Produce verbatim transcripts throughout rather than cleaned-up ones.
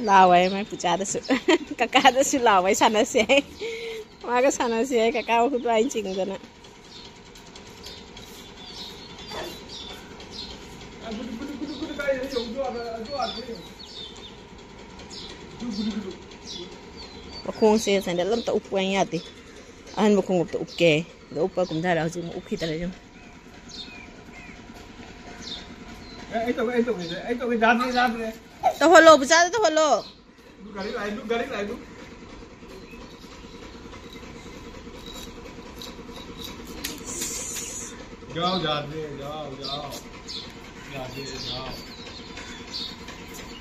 ꯂꯥꯎꯋꯦ ꯃꯥꯏ ꯄꯨꯆꯥꯗꯁꯨ꯫ ꯀꯀꯥꯗꯁꯨ ꯂꯥꯎꯋꯦ, "ꯁꯥꯟꯅꯁꯦ" ꯍꯥꯏ꯫ ꯃꯥꯒ ꯁꯥꯟꯅꯁꯦ ꯍꯥꯏ, ꯀꯀꯥ ꯃꯈꯨꯠ ꯄꯥꯏꯅ ꯆꯤꯡꯗꯅ꯫ ꯃꯈꯣꯡꯁꯦ ꯁꯦꯟꯗꯜ ꯑꯝꯇ ꯎꯞꯄ ꯌꯥꯗꯦ꯫ ꯑꯍꯟꯕ ꯈꯣꯡꯎꯞꯇ ꯎꯞꯀꯦ꯫ ꯑꯗ ꯎꯞꯄ ꯀꯨꯝꯊꯔ ꯍꯧꯖꯤꯛ ꯑꯃꯨꯛ ꯎꯞꯈꯤꯗꯔꯦ ꯌꯦꯡꯉꯨ꯫ ꯑꯦ, ꯑꯩ ꯇꯧꯒꯦ, ꯑꯩ ꯇꯧꯒꯦ, ꯑꯩ ꯇꯧꯒꯦ, ꯌꯥꯗ꯭ꯔꯦ, ꯌꯥꯗ꯭ꯔꯦ꯫ ꯇꯧꯍꯜꯂꯣ, ꯕꯨꯆꯥꯗ ꯇꯧꯍꯜꯂꯣ꯫ ꯒꯥꯔꯤ ꯂꯥꯛꯑꯦ, ꯒꯥꯔꯤ ꯂꯥꯛꯑꯦ꯫ ꯌꯥꯎ, ꯌꯥꯗ꯭ꯔꯦ, ꯌꯥꯎ, ꯌꯥꯎ꯫ ꯌꯥꯗ꯭ꯔꯦ, ꯌꯥꯎ꯫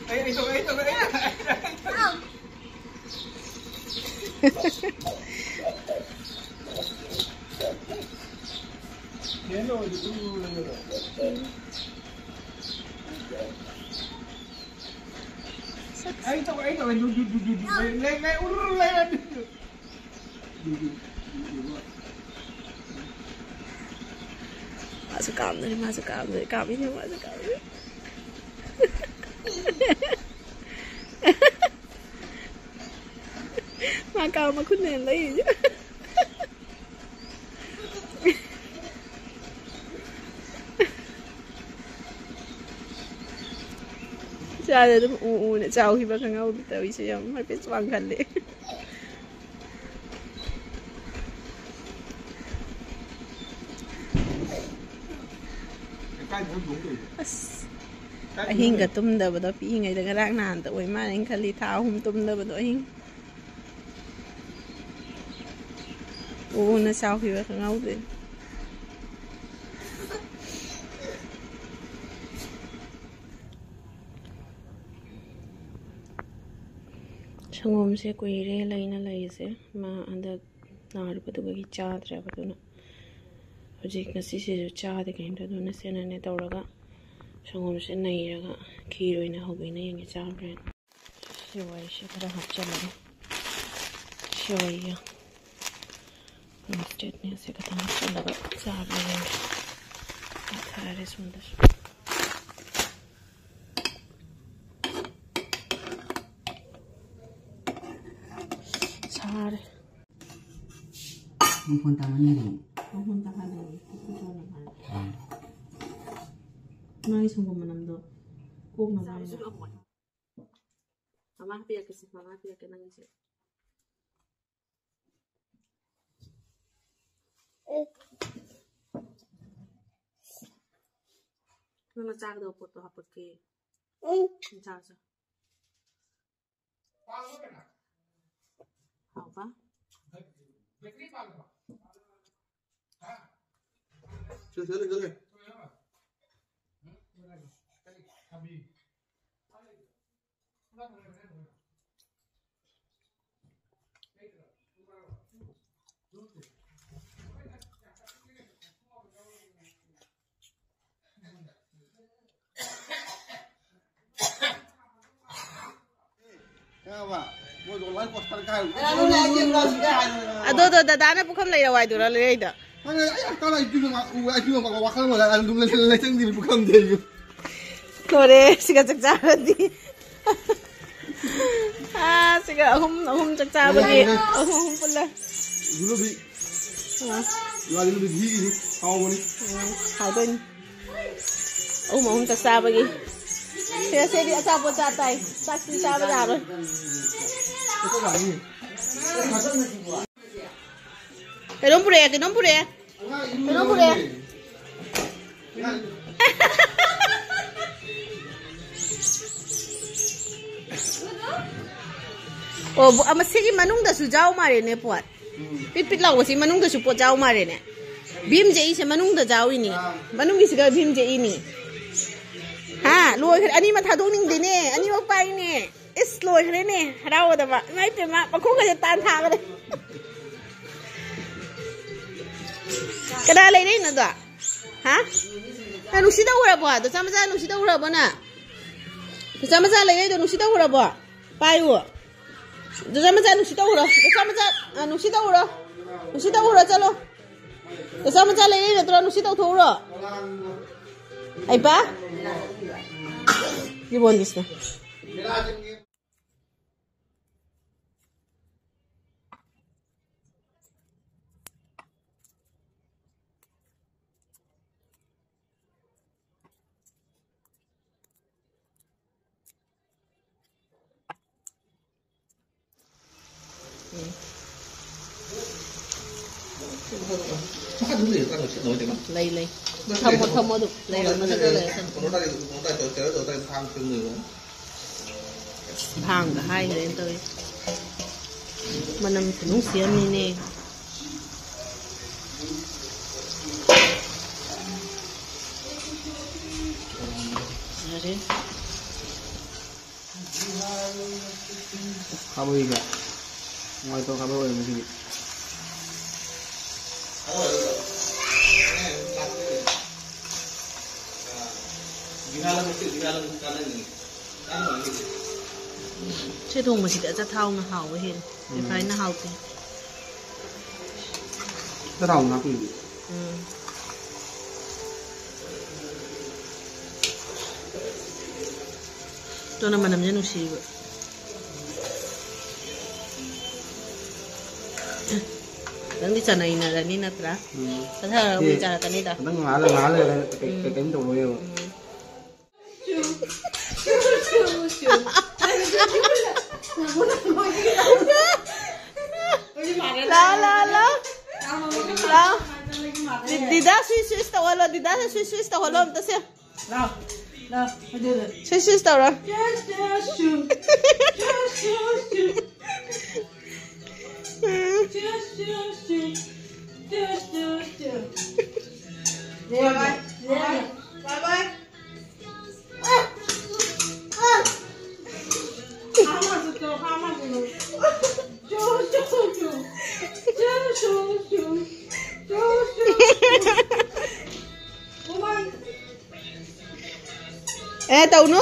ꯑꯩ, ꯑꯩ ꯇꯧꯒꯦ, ꯑꯩ ꯇꯧꯒꯦ, ꯑꯩ ꯇꯧꯒꯦ꯫ ꯃꯥꯁꯨ ꯀꯥꯝꯗꯣꯔꯤ, ꯃꯥꯁꯨ ꯀꯥꯝꯗꯣꯔꯤ, ꯀꯥꯝꯃꯤꯅꯦ, ꯃꯥꯁꯨ ꯀꯥꯝꯗꯣꯔꯤ꯫ ꯃꯥ ꯀꯥꯝ ꯃꯈꯨꯠꯅ ꯍꯦꯟꯅ ꯂꯩꯔꯤꯁꯦ꯫ ꯏꯆꯥꯁꯦ ꯑꯗꯨꯝ ꯎ ꯎꯅ ꯆꯥꯎꯈꯤꯕ ꯈꯪꯍꯧꯗꯦ ꯇꯧꯔꯤꯁꯦ꯫ ꯌꯥꯝ ꯍꯥꯏꯐꯦꯠ ꯋꯥꯡꯈꯠꯂꯦ꯫ ꯑꯁ, ꯑꯍꯤꯡꯒ ꯇꯨꯝꯗꯕꯗꯣ ꯄꯤꯛꯏꯉꯩꯗ, ꯉꯔꯥꯡ ꯅꯍꯥꯟꯗ ꯑꯣꯏ ꯃꯥꯜꯂꯦ ꯑꯩꯅ ꯈꯜꯂꯤ, ꯊꯥ ꯑꯍꯨꯝ ꯇꯨꯝꯗꯕꯗꯣ ꯑꯍꯤꯡ꯫ ꯎꯅ ꯆꯥꯎꯈꯤꯕ ꯈꯪꯍꯧꯗꯦ꯫ ꯁꯪꯒꯣꯝꯁꯦ ꯀꯨꯏꯔꯦ ꯂꯩꯅ ꯂꯩꯔꯤꯁꯦ꯫ ꯃꯥ ꯍꯟꯗꯛ ꯅꯥꯔꯨꯕꯗꯨꯗꯒꯤ ꯆꯥꯗ꯭ꯔꯦꯕ꯫ ꯑꯗꯨꯅ ꯍꯧꯖꯤꯛ ꯉꯁꯤꯁꯤꯁꯨ ꯆꯥꯗꯦ ꯀꯩꯝꯇ꯫ ꯑꯗꯨꯅ ꯁꯦꯅꯅꯦ ꯇꯧꯔꯒ ꯁꯪꯒꯣꯝꯁꯦ ꯅꯩꯔꯒ ꯈꯤꯔ ꯑꯣꯏꯅ ꯍꯧꯕꯤꯅ ꯌꯦꯡꯒꯦ ꯆꯥꯕ꯭ꯔꯦꯅ꯫ ꯁꯦꯋꯩꯁꯦ ꯈꯔ ꯍꯥꯞꯆꯜꯂꯒ, ꯁꯦꯋꯩꯒ ꯔꯣꯁꯇꯦꯠꯅꯦꯁꯦ ꯈꯇꯪ ꯍꯥꯞꯆꯜꯂꯒ ꯆꯥꯕ꯭ꯔꯦꯅ ꯌꯦꯡꯒꯦ꯫ ꯊꯥꯔꯦ ꯁꯣꯝꯗꯁꯨ꯫ ꯃꯈꯣꯟ ꯇꯥꯃꯟꯈꯔꯦ꯫ ꯃꯈꯣꯟ ꯇꯥꯍꯜꯂꯦ꯫ ꯅꯪꯒꯤ ꯁꯪꯒꯣꯝ ꯃꯅꯝꯗꯣ ꯀꯣꯛꯅꯕ ꯍꯥꯏꯅ꯫ ꯃꯃꯥ ꯍꯥꯞꯄꯤꯔꯛꯀꯦꯁꯦ, ꯃꯃꯥ ꯍꯥꯞꯄꯤꯔꯛꯀꯦ ꯅꯪꯒꯤꯁꯦ꯫ ꯅꯪꯅ ꯆꯥꯒꯗꯕ ꯄꯣꯠꯇꯣ ꯍꯥꯞꯄꯛꯀꯦ꯫ ꯎꯝ꯫ ꯆꯥꯔꯁꯤ꯫ ꯍꯥꯎꯕ? ꯆꯠꯂꯦ, ꯆꯠꯂꯦ꯫ ꯈꯪꯉꯕ? ꯃꯣꯏꯗꯣ ꯂꯥꯏ ꯄꯣꯁꯇꯔ ꯀꯥꯏ꯫ ꯑꯗꯣ, ꯑꯗꯣ, ꯗꯗꯥꯅ ꯄꯨꯈꯝ ꯂꯩꯔꯧ ꯍꯥꯏꯗꯨꯔꯥ ꯂꯩꯔꯩꯗꯣ? ꯈꯪꯉꯦ, ꯑꯩ ꯑꯀꯥꯟ ꯑꯩ ꯄꯤꯕ ꯋꯥꯈꯜ ꯑꯃ ꯑꯗꯨꯝ ꯂꯩꯁꯪ-, ꯂꯩꯁꯪꯗꯤ ꯄꯨꯈꯝꯗꯤ ꯑꯩꯁꯨ꯫ ꯂꯣꯏꯔꯦ, ꯁꯤꯒ ꯆꯥꯛ ꯆꯥꯔꯗꯤ꯫ ꯑꯥ, ꯁꯤꯒ ꯑꯍꯨꯝ, ꯑꯍꯨꯝ ꯆꯥꯛ ꯆꯥꯕꯒꯤ꯫ ꯂꯩꯔꯦ, ꯂꯩꯔꯦ꯫ ꯑꯍꯨꯝ, ꯑꯍꯨꯝ ꯄꯨꯜꯂ꯫ ꯖꯤꯂꯤꯕꯤ꯫ ꯑꯥ꯫ ꯂꯥ ꯖꯤꯂꯤꯕꯤ ꯘꯤꯒꯤꯅꯤ꯫ ꯍꯥꯎꯕꯅꯤ꯫ ꯎꯝ, ꯍꯥꯎꯗꯣꯏꯅꯤ꯫ ꯑꯍꯨꯝ, ꯑꯍꯨꯝ ꯆꯥꯛ ꯆꯥꯕꯒꯤ꯫ ꯁꯤꯗ ꯁꯤꯗꯤ ꯑꯆꯥꯄꯣꯠ ꯆꯥ ꯇꯥꯏ꯫ ꯆꯥꯛꯇꯤ ꯆꯥꯕ ꯌꯥꯔꯣꯏ꯫ ꯀꯩꯅꯣꯝ ꯄꯨꯔꯛꯑꯦ, ꯀꯩꯅꯣꯝ ꯄꯨꯔꯛꯑꯦ꯫ ꯀꯩꯅꯣꯝ ꯄꯨꯔꯛꯑꯦ꯫ ꯑꯣ, ꯕꯨ-, ꯑꯃ ꯁꯤꯒꯤ ꯃꯅꯨꯡꯗꯁꯨ ꯌꯥꯎ ꯃꯥꯜꯂꯦꯅꯦ ꯄꯣꯠ꯫ ꯄꯤꯠ ꯄꯤꯠ ꯂꯥꯎꯕꯁꯤ ꯃꯅꯨꯡꯗꯁꯨ ꯄꯣꯠ ꯌꯥꯎ ꯃꯥꯜꯂꯦꯅꯦ꯫ ꯚꯤꯝ ꯖꯦꯛꯏꯁꯦ ꯃꯅꯨꯡꯗ ꯌꯥꯎꯔꯤꯅꯤ꯫ ꯃꯅꯨꯡꯒꯤꯁꯤꯒ ꯚꯤꯝ ꯖꯦꯛꯏꯅꯤ꯫ ꯍꯥ, ꯂꯣꯏꯈ꯭ꯔꯦ꯫ ꯑꯅꯤꯃꯛ ꯊꯥꯗꯣꯛꯅꯤꯡꯗꯦꯅꯦ꯫ ꯑꯅꯤꯃꯛ ꯄꯥꯏꯅꯦ꯫ ꯏꯁ, ꯂꯣꯏꯈ꯭ꯔꯦꯅꯦ ꯍꯔꯥꯎꯕꯗꯕ꯫ ꯏꯃꯥ ꯏꯄꯦꯝꯃ, ꯃꯈꯣꯡꯒꯁꯦ ꯇꯥꯟ ꯊꯥꯕꯅꯦ꯫ ꯀꯅꯥ ꯂꯩꯔꯛꯏꯅꯣꯗꯣ? ꯍꯥ? ꯅꯪ ꯅꯨꯡꯁꯤꯗ ꯎꯔꯕꯣ? ꯑꯗꯣ ꯆꯥ ꯃꯆꯥ ꯅꯨꯡꯁꯤꯗ ꯎꯔꯕꯣ ꯅꯪ? ꯗꯣꯆꯥ ꯃꯆꯥ ꯂꯩꯔꯛꯏꯗꯣ ꯅꯨꯡꯁꯤꯗ ꯎꯔꯕꯣ? ꯄꯥꯏꯌꯨ꯫ ꯗꯣꯆꯥ ꯃꯆꯥ ꯅꯨꯡꯁꯤꯗ ꯎꯔꯣ꯫ ꯗꯣꯆꯥ ꯃꯆꯥ, ꯑ, ꯅꯨꯡꯁꯤꯗ ꯎꯔꯣ꯫ ꯅꯨꯡꯁꯤꯗ ꯎꯔꯣ, ꯆꯠꯂꯣ꯫ ꯗꯣꯆꯥ ꯃꯆꯥ ꯂꯩꯔꯛꯏ ꯅꯠꯇ꯭ꯔꯣ? ꯅꯨꯡꯁꯤ ꯇꯧꯊꯣꯛꯎꯔꯣ꯫ ꯑꯩ ꯄꯥ? ꯔꯤꯕꯣꯟꯒꯤꯁꯤꯅ꯫ ꯂꯩ, ꯂꯩ꯫ ꯊꯝꯃꯣ, ꯊꯝꯃꯣ ꯑꯗꯨꯝ꯫ ꯂꯩꯔꯣ, ꯃꯊꯛꯇ ꯂꯩꯔꯣ, ꯊꯝꯃꯣ꯫ ꯊꯥꯡꯗ ꯍꯥꯏꯈ꯭ꯔꯦꯅ ꯇꯧꯔꯤ꯫ ꯃꯅꯝ ꯈꯨꯅꯨꯡꯁꯤ ꯑꯃꯅꯤꯅꯦ꯫ ꯌꯥꯔꯦ꯫ ꯈꯥꯕꯩꯒ ꯅꯨꯡꯉꯥꯏꯇꯕ ꯈꯥꯕꯩ ꯑꯣꯏꯔꯦ ꯉꯁꯤꯗꯤ꯫ ꯁꯤ ꯊꯣꯡꯕꯁꯤꯗꯤ ꯑꯆꯥꯊꯥꯎꯅ ꯍꯥꯎꯕ ꯍꯦꯜꯂꯤ꯫ ꯎꯝ꯫ ꯔꯤꯐꯥꯏꯟꯅ ꯍꯥꯎꯇꯦ꯫ ꯑꯆꯥꯊꯥꯎ ꯉꯥꯛꯄꯤꯗꯤ꯫ ꯎꯝ꯫ ꯑꯗꯨꯅ ꯃꯅꯝꯁꯦ ꯅꯨꯡꯁꯤꯕ꯫ ꯈꯤꯇꯪꯗꯤ ꯆꯅꯩꯅꯔꯅꯤ ꯅꯠꯇ꯭ꯔꯥ? ꯎꯝ꯫ ꯆꯠꯊꯔꯒ ꯑꯦ, ꯃꯣꯏ ꯆꯥꯔꯛꯀꯅꯤꯗ꯫ ꯈꯤꯇꯪ ꯉꯥꯏꯍꯥꯛ ꯂꯩ-, ꯉꯥꯏꯍꯥꯛ ꯂꯩꯔꯒ ꯀꯩ-, ꯎꯝ꯫ ꯀꯩ-, ꯀꯩꯝ ꯇꯧꯔꯣꯏꯕ꯫ ꯎꯝ꯫ ꯂꯥꯎ, ꯂꯥꯎ, ꯂꯥꯎ꯫ ꯂꯥꯎ꯫ ꯗꯤ-, ꯗꯤꯗꯥ ꯁ꯭ꯋꯤꯁ, ꯁ꯭ꯋꯤꯁ ꯇꯧꯍꯜꯂꯣ, ꯗꯤꯗꯥ ꯁ꯭ꯋꯤꯁ, ꯁ꯭ꯋꯤꯁ ꯇꯧꯍꯜꯂꯣ ꯑꯝꯇ ꯁꯦ꯫ ꯂꯥꯎ꯫ ꯂꯥꯎ꯫ ꯑꯗꯨꯗ꯫ ꯁ꯭ꯋꯤꯁ, ꯁ꯭ꯋꯤꯁ ꯇꯧꯔꯣ꯫ ꯆꯨꯁ, ꯆꯨꯁ, ꯆꯨ꯫ ꯆꯨꯁ, ꯆꯨꯁ, ꯆꯨ꯫ ꯆꯨꯁ, ꯆꯨꯁ, ꯆꯨ꯫ ꯆꯨꯁ, ꯆꯨꯁ, ꯆꯨ꯫ ꯕꯥꯏ ꯕꯥꯏ꯫ ꯂꯦꯝꯃꯦ꯫ ꯕꯥꯏ ꯕꯥꯏ꯫ ꯑꯦ, ꯇꯧꯅꯨ꯫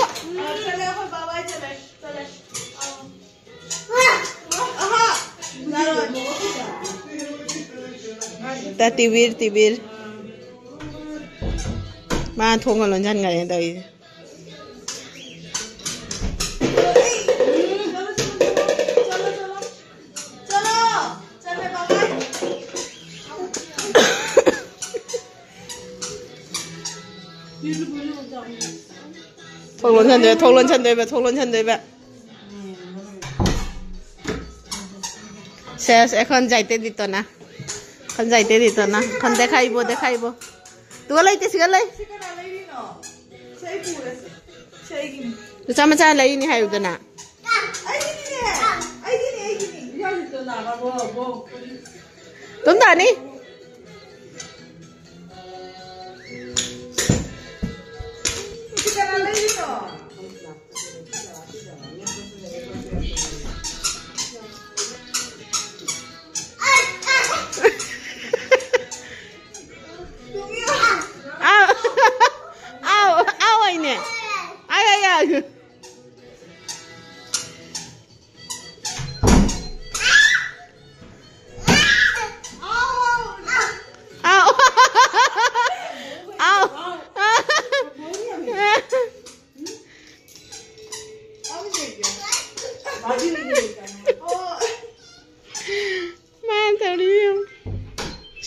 ꯇ ꯇꯤꯕꯤꯔ, ꯇꯤꯕꯤꯔ꯫ ꯃꯥ ꯊꯣꯡꯒ ꯂꯣꯟꯁꯤꯟꯈꯔꯦ ꯇꯧꯔꯤꯁꯦ꯫ ꯊꯣꯡ ꯂꯣꯟꯁꯟꯗꯣꯏꯕ, ꯊꯣꯡ ꯂꯣꯟꯁꯟꯗꯣꯏꯕ, ꯊꯣꯡ ꯂꯣꯟꯁꯟꯗꯣꯏꯕ꯫ শেষ, এখন যাইতে দিত না। ꯈꯟꯖꯥꯏꯇꯦꯗꯤ ꯇꯣꯅ ꯈꯟ ꯗꯦꯈꯥꯏꯕꯣ ꯗꯦꯈꯥꯏꯕꯣ꯫ ꯇꯨꯒ ꯂꯩꯇꯦ ꯁꯤꯒ ꯂꯩ꯫ ꯁꯤ ꯀꯅꯥ ꯂꯩꯔꯤꯅꯣ? ꯁꯤ ꯑꯩ ꯄꯨꯔꯁꯦ꯫ ꯁꯤ ꯑꯩꯒꯤꯅꯤ꯫ ꯅꯆꯥ ꯃꯆꯥ ꯂꯩꯔꯤꯅꯤ ꯍꯥꯏꯌꯨꯗꯅ꯫ ꯑꯩꯒꯤꯅꯤꯅꯦ꯫ ꯑꯩꯒꯤꯅꯤ ꯑꯩꯒꯤꯅꯤ꯫ ꯇꯣꯝ ꯇꯥꯅꯤ꯫ ꯁꯤ ꯀꯅꯥ ꯂꯩꯔꯤꯅꯣ? ꯑꯥꯎ ꯑꯥꯎ ꯑꯩꯅꯦ꯫ ꯑꯥꯏ ꯑꯥꯏ ꯑꯥꯏ꯫ ꯑꯥꯎ ꯑꯥꯎ꯫ ꯃꯥꯅ ꯇꯧꯔꯤ ꯌꯦꯡꯉꯨ꯫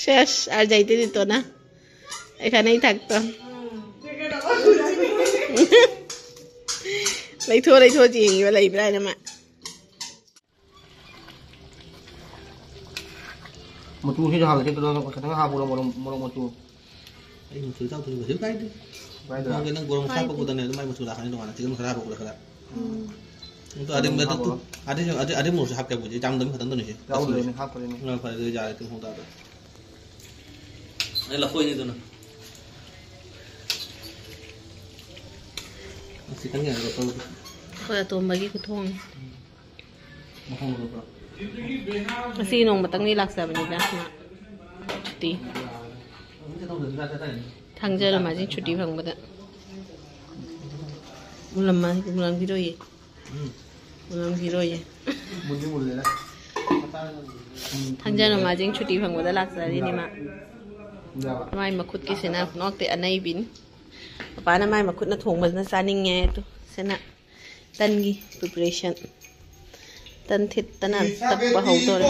ꯁꯦꯁ ꯑꯥꯔꯖꯥꯏꯇꯦꯗꯤ ꯇꯣꯅ꯫ ꯑꯩ ꯈꯅꯩ ꯊꯥꯛꯇꯣ꯫ ꯂꯩꯊꯣꯛ ꯂꯩꯊꯣꯛ ꯌꯦꯡꯉꯤꯕ ꯂꯩꯕ꯭ꯔꯥ ꯍꯥꯏꯅ ꯃꯥ꯫ ꯃꯆꯨꯁꯤꯁꯨ ꯍꯥꯟꯅ ꯁꯦꯠꯄꯗꯣ ꯈꯤꯇꯪ ꯍꯥꯞꯄꯨꯔꯣ, ꯃꯣꯔꯣꯛ, ꯃꯣꯔꯣꯛ ꯃꯆꯨ꯫ ꯑꯩ ꯃꯆꯨ ꯆꯥꯎꯗ꯭ꯔꯁꯨ ꯀꯩꯁꯨ ꯀꯥꯏꯗꯦ꯫ ꯀꯥꯏꯗ꯭ꯔꯥ? ꯅꯪꯒꯤ ꯅꯪ ꯒꯣꯔꯝ ꯃꯁꯥꯂꯥ ꯀꯥꯏꯗꯦ꯫ ꯍꯥꯞꯄꯛꯄꯗꯅꯦ ꯑꯗꯨꯝ ꯃꯥꯏ ꯃꯆꯨ ꯂꯥꯛꯀꯅꯤ ꯇꯣꯉꯥꯟꯅ꯫ ꯆꯤꯛꯀꯟ ꯃꯁꯥꯂꯥ ꯍꯥꯞꯄꯛꯄꯗ ꯈꯔ꯫ ꯎꯝ꯫ ꯑꯗꯣ ꯑꯗꯨꯝ ꯑꯗꯨꯝ ꯍꯥꯞꯄꯣ꯫ ꯑꯗꯨꯝ, ꯑꯗꯨꯝ, ꯑꯗꯨꯝ ꯃꯣꯔꯣꯛꯁꯨ ꯍꯥꯞꯀꯦ ꯍꯥꯏꯕꯨꯗꯤ ꯆꯥꯝꯗꯕꯤ ꯈꯛꯇꯪꯗꯅꯤ ꯁꯤ꯫ ꯌꯥꯎꯗ꯭ꯔꯦꯅꯦ, ꯍꯥꯞꯇ꯭ꯔꯦꯅꯦ꯫ ꯑ, ꯐꯔꯦ, ꯑꯗꯨꯗꯤ ꯌꯥꯔꯦ, ꯑꯗꯨꯝ ꯍꯧ ꯇꯥꯔꯦ꯫ ꯑꯩ ꯂꯐꯣꯏꯅꯤꯗꯨꯅ꯫ ꯆꯤꯛꯀꯟ ꯌꯥꯝ ꯂꯧꯊꯣꯛꯑꯣ꯫ ꯑꯩꯈꯣꯏ ꯑꯇꯣꯝꯕꯒꯤ ꯈꯨꯊꯣꯡꯅꯤ꯫ ꯃꯈꯣꯡ ꯂꯧꯊꯣꯛꯄ꯭ꯔꯣ? ꯉꯁꯤ ꯅꯣꯡꯃꯇꯪꯗꯤ ꯂꯥꯛꯆꯕꯅꯤꯗ ꯃꯥ꯫ ꯁꯨꯇꯤ꯫ ꯊꯥꯡꯖ ꯅꯣꯡꯃꯥꯏꯖꯤꯡ ꯁꯨꯇꯤ ꯐꯪꯕꯗ꯫ ꯃꯨꯜꯂꯝꯃ-, ꯃꯨꯜꯂꯝꯈꯤꯔꯣꯏꯌꯦ꯫ ꯎꯝ꯫ ꯃꯨꯜꯂꯝꯈꯤꯔꯣꯏꯌꯦ꯫ ꯃꯨꯟꯗꯤ ꯃꯨꯜꯂꯦꯗ꯫ ꯊꯥꯡꯖ ꯅꯣꯡꯃꯥꯏꯖꯤꯡ ꯁꯨꯇꯤ ꯐꯪꯕꯗ ꯂꯥꯛꯆꯔꯤꯅꯤ ꯃꯥ꯫ ꯌꯥꯕ꯫ ꯃꯥꯏ ꯃꯈꯨꯠꯀꯤꯁꯤꯅ ꯅꯣꯛꯇꯦ ꯑꯅꯩꯕꯤꯅꯤ꯫ ꯃꯄꯥꯅ ꯃꯥꯏ ꯃꯈꯨꯠꯅ ꯊꯣꯡꯕꯁꯤꯅ ꯆꯥꯅꯤꯡꯉꯦ ꯑꯗꯨ꯫ ꯁꯤꯅ ꯇꯟꯒꯤ preparation꯫ ꯇꯟ ꯊꯤꯠꯇꯅ ꯇꯛꯄ ꯍꯧꯗꯣꯔꯦ꯫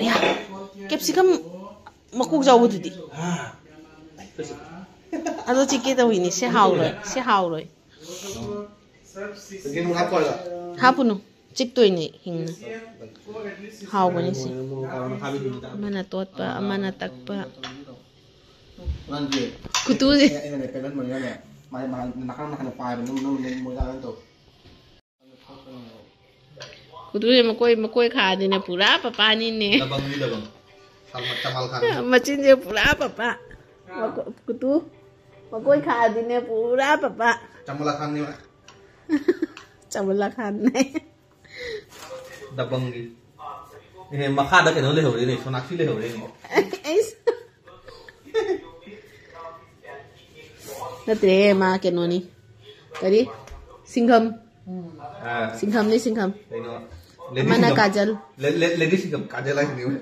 ꯑꯌꯥ, capsicum ꯃꯀꯣꯛ ꯆꯥꯎꯕꯗꯨꯗꯤ꯫ ꯑꯗꯣ ꯆꯤꯛꯀꯦ ꯇꯧꯋꯤꯅꯦ꯫ ꯁꯤ ꯍꯥꯎꯔꯣꯏ, ꯁꯤ ꯍꯥꯎꯔꯣꯏ꯫ ꯍꯥꯞꯄꯨꯅꯨ꯫ ꯆꯤꯛꯇꯣꯏꯅꯦ ꯍꯤꯡꯅ꯫ ꯍꯥꯎꯕꯅꯤ ꯁꯤ꯫ ꯑꯃꯅ ꯇꯣꯠꯄ, ꯑꯃꯅ ꯇꯛꯄ꯫ ꯈꯨꯇꯨꯁꯦ꯫ ꯈꯨꯇꯨꯁꯦ ꯃꯀꯣꯏ, ꯃꯀꯣꯏ ꯈꯥꯗꯤꯅꯦ ꯄꯨꯔꯥ ꯄꯄꯥꯅꯤꯅꯦ꯫ ꯗꯕꯪꯅꯤ, ꯗꯕꯪ꯫ ꯁꯜꯃꯥꯟ, ꯁꯜꯃꯥꯟ ꯈꯥꯟ꯫ ꯃꯆꯤꯟꯁꯦ ꯄꯨꯔꯥ ꯄꯄꯥ꯫ ꯃꯀꯣ-, ꯀꯨꯇꯨ꯫ ꯃꯀꯣꯏ ꯈꯥꯗꯤꯅꯦ ꯄꯨꯔꯥ ꯄꯄꯥ꯫ ꯆꯃꯂꯥ ꯈꯥꯟꯅꯦꯕ꯫ ꯆꯃꯂꯥ ꯈꯥꯟꯅꯦ꯫ ꯗꯕꯪꯒꯤ꯫ ꯑꯦ, ꯃꯈꯥꯗ ꯀꯩꯅꯣ ꯂꯩꯍꯧꯔꯦꯅꯦ, ꯁꯣꯅꯥꯛꯁꯤ ꯂꯩꯍꯧꯔꯦꯅꯦ꯫ ꯑꯩꯁ꯫ ꯅꯠꯇ꯭ꯔꯦ, ꯃꯥ ꯀꯩꯅꯣꯅꯤ꯫ ꯀꯔꯤ? ꯁꯤꯡꯒꯝ꯫ ꯑꯥ꯫ ꯁꯤꯡꯒꯝꯅꯤ, ꯁꯤꯡꯒꯝ꯫ ꯀꯩꯅꯣ? ꯂꯦꯗꯤ ꯑꯃꯅ ꯁꯤꯡꯒꯝ꯫ ꯀꯥꯖꯜ꯫ ꯂꯦ-, ꯂꯦ-, ꯂꯦꯗꯤ ꯁꯤꯡꯒꯝ, ꯀꯥꯖꯜ ꯍꯥꯏꯁꯤꯅꯦ꯫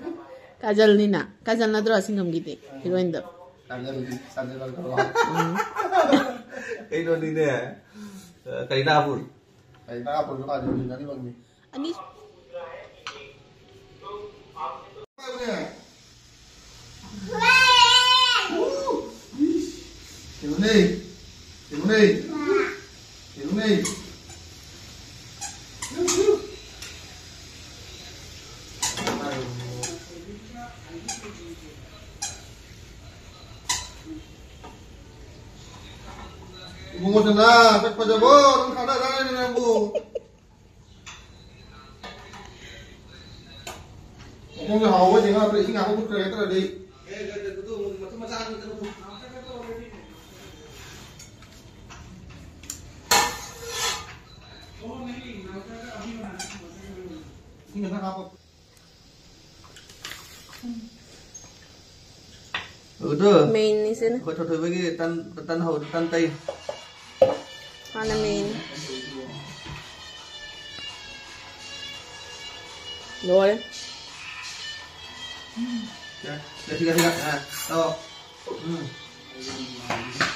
ꯀꯥꯖꯜꯅꯤꯅ꯫ ꯀꯥꯖꯜ ꯅꯠꯇ꯭ꯔꯣ ꯁꯤꯡꯒꯝꯒꯤꯗꯤ? ꯍꯤꯔꯣꯏꯟꯗꯣ꯫ ꯀꯥꯖꯜ, ꯀꯥꯖꯜ ꯅꯠꯇ꯭ꯔꯣ? ꯎꯝ꯫ ꯀꯩꯅꯣꯅꯤꯅꯦ꯫ ꯑ, ꯀꯔꯤꯅꯥ ꯀꯄꯨꯔ꯫ ꯀꯔꯤꯅꯥ ꯀꯄꯨꯔꯁꯨ ꯀꯥꯖꯜ ꯑꯅꯤꯃꯛꯅꯤ꯫ ꯑꯅꯤ꯫ ꯀꯩꯅꯣꯅꯦ? ꯀꯩꯅꯣꯅꯦ? ꯀꯩꯅꯣꯅꯦ? ꯏꯕꯨꯡꯉꯣꯗꯨꯅ ꯁꯛ ꯐꯖꯕ ꯑꯗꯨꯝ ꯈꯪꯅ ꯆꯥꯅꯔꯤꯅꯦ ꯅꯪꯕꯨ꯫ ꯃꯈꯣꯡꯁꯦ ꯍꯥꯎꯕ ꯌꯦꯡꯉꯒ ꯏꯁꯤꯡ ꯍꯥꯞꯄ ꯐꯨꯠꯈ꯭ꯔꯦ ꯅꯠꯇ꯭ꯔꯗꯤ꯫ ꯏꯁꯤꯡ ꯈꯔ ꯍꯥꯞꯄ꯫ ꯑꯗꯨ ꯃꯦꯟꯅꯤ ꯁꯤꯅ꯫ ꯑꯩꯈꯣꯏ ꯊꯣꯏꯊꯣꯏꯕꯒꯤ ꯇꯟ, ꯇꯟ ꯍꯧ-, ꯇꯟ ꯇꯩ꯫ ꯃꯥꯅ ꯃꯦꯟ꯫ ꯂꯣꯏꯔꯦ꯫ ꯁꯤꯒ, ꯁꯤꯒ, ꯁꯤꯒ, ꯑꯥ, ꯇꯧ꯫ ꯎꯝ꯫